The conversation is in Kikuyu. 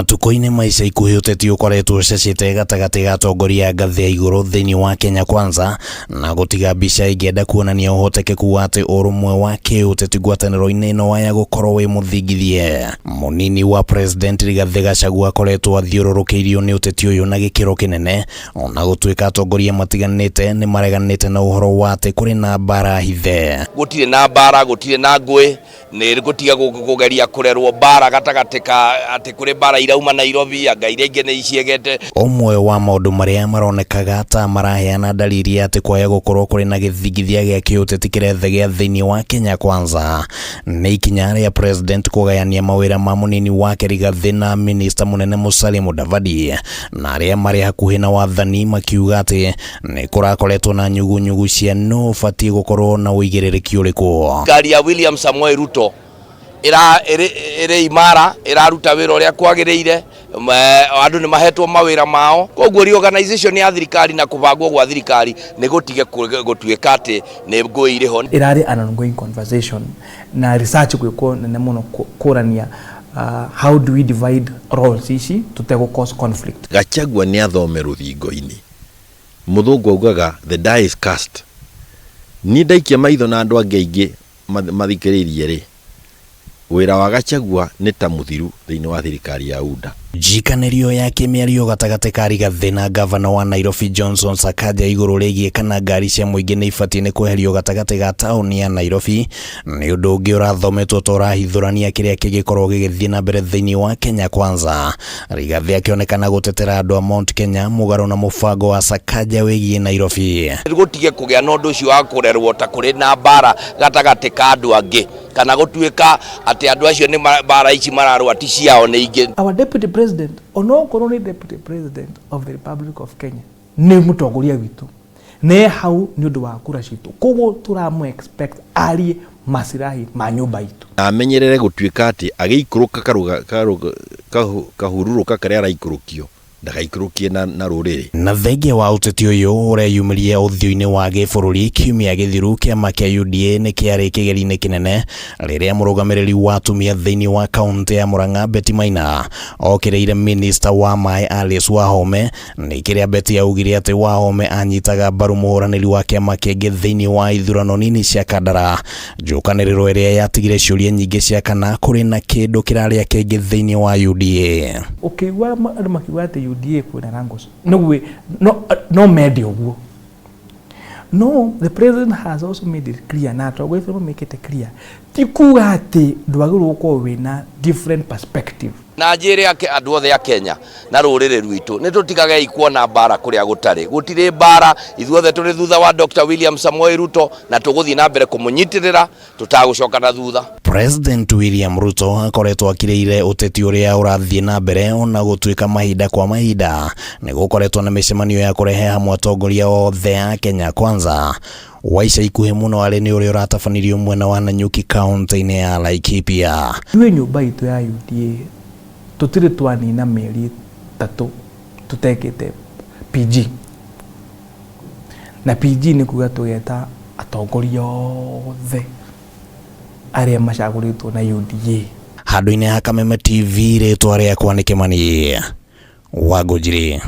Matukũ-inĩ ma ica ikuhĩ ũteti ũkoretwo ũcacĩte gatagatĩ ga atongoria a ngathĩ ya igũrũ thĩinĩ wa Kenya Kwanza na gũtiga mbica ĩngĩenda kuonania ũhotekeku wa atĩ ũrũmwe wa kĩũteti ngwatanĩro-inĩ ĩno waya gũkorwo wĩ mũthingithie. Mũnini wa President Rigathĩ Gachagua akoretwo athiũrũrũkĩirio nĩ ũteti ũyũ na gĩkĩro kĩnene ona gũtuĩka atongoria matiganĩte nĩ mareganĩte na ũhoro wa atĩ kũrĩ na mbara hithe. Gũtirĩ na mbara, gũtirĩ na ngũĩ, nĩ gũtiga kũgeria kũrerwo mbara gatagatĩ ka atĩ kũrĩ mbara irauma Nairobi, anga iria ingĩ nĩ iciegete. Ũmwe wa maũndũ marĩa maronekaga ta maraheana dalili ya atĩ kwaya gũkorwo kũrĩ na gĩthingithia gĩa kĩũteti kĩrethegea thĩinĩ wa Kenya Kwanza nĩ ikinya rĩa President kũgayania mawĩra ma mũnini wake Rigathĩ na minista mũnene Musalia Mudavadi na arĩa marĩ hakuhĩ na wathani makiuga atĩ nĩ kũrakoretwo na nyugunyugu cia nũ ũbatiĩ gũkorwo na ũigĩrĩrĩki ũrĩkũ. Thirikari ya William Samoei Ruto ĩra ĩrĩ ĩrĩ imara ĩraruta wĩra ũrĩa kwagĩrĩire, andũ nĩ mahetwo mawĩra mao, koguo reorganization ya thirikari na kũbangwo gwa thirikari nĩ gũtige gũtuĩka atĩ nĩ ngũĩ irĩ ho. Ĩrarĩ an ongoing conversation na research gwĩkwo nene mũno kũrania how do we divide roles ici tũtegũ cause conflict. Gachagua nĩ athome rũthingo-inĩ. Mũthũngũ augaga the die is cast. Niĩ ndaikia maitho na andũ angĩ aingĩ mathikĩrĩirie rĩ, wĩra wa Gachagua nĩ ta mũthiru thĩinĩ wa thirikari ya UDA. Njikanĩrio ya kĩmĩario gatagatĩ ka Rigathĩ na ngavana wa Nairobi Johnson Sakaja igũrũ rĩgiĩ kana ngari cia mũingĩ nĩ ibatiĩ nĩ kweherio gatagatĩ ga taũni ya Nairobi nĩ ũndũ ũngĩ ũrathometwo ta ũrahithũrania kĩrĩa kĩngĩkorwo gĩgĩthiĩ na mbere thĩinĩ wa Kenya Kwanza. Rigathĩ akĩonekana gũtetera andũ a Mount Kenya mũgarũ na mũbango wa Sakaja wĩgiĩ Nairobi. Gũtige kũgĩa na ũndũ ũcio wa kũrerwo ta kũrĩ na mbara gatagatĩ ka andũ angĩ kana gũtuĩka atĩ andũ acio nĩ mbara ici mararũa ti ciao nĩ ingĩ. Our deputy president, onokorwo nĩ deputy president of the Republic of Kenya, nĩ mũtongoria witũ, nĩ hau nĩ ũndũ wa kura citũ, koguo tũramũ expect arie masirahi ma nyũmba itũ. Na amenyerere gũtuĩka atĩ agĩikũrũka kahurũrũka karĩa araikũrũkio ndagaikũrũkie na rũrĩrĩ. Na thengia wa ũteti ũyũ ũreyumĩria ũthiũ-inĩ wa gĩbũrũri, kiumia gĩthiru kĩama kĩa UDA nĩ kĩarĩ kĩgerio-inĩ kĩnene rĩrĩa mũrũgamĩrĩri wa atumia thĩinĩ wa kaũntĩ ya Murang'a Betty Maina okĩrĩire minista wa maĩ Alice Wahome nĩ kĩrĩa Betty augire atĩ Wahome anyitaga mbaru mũhũranĩri wa kĩama kĩngĩ thĩinĩ wa ithurano nini cia Kandara, njũkanĩrĩro ĩrĩa yatigire ciũria nyingĩ cia kana kũrĩ na kĩndũ kĩrarĩa kĩngĩ thĩinĩ wa UDA. Ũkĩigua andũ makiuga atĩ UDA kwĩna wrangles, nĩguo no mende ũguo. No the president has also made it clear, na atongoria aitũ nĩmamĩkĩte clear, ti kuga atĩ ndwagĩrĩirwo gũkorwo wĩna different perspective. Na njĩre andũ othe a Kenya na rũrĩrĩ rwitũ nĩ tũtigagei kuona mbara kũrĩa gũtarĩ. Gũtirĩ mbara, ithuothe tũrĩ thutha wa Dr. William Samoei Ruto na tũgũthiĩ na mbere kũmũnyitĩrĩra tũtagũcoka na thutha. President William Ruto akoretwo akirĩire ũteti ũrĩa ũrathiĩ na mbere ona gũtuĩka mahinda kwa mahinda nĩ gũkoretwo na mĩcemanio ya kũrehe hamwe atongoria othe a Kenya Kwanza. Wa ica ikuhĩ mũno arĩ nĩ ũrĩa ũratabanirio mwena wa Nanyuki kaũntĩ-inĩ ya Laikipia. Ithuĩ nyũmba itũ ya UDA tũtirĩ twanina mĩeri 3 tũtekĩte PG. Na PG nĩ kuga tũgeta atongoria othe arĩa macagũrĩtwo na UDA. Handũ-inĩ ha Kameme TV rĩtwa rĩakwa nĩ Kĩmani Wangũnjiri.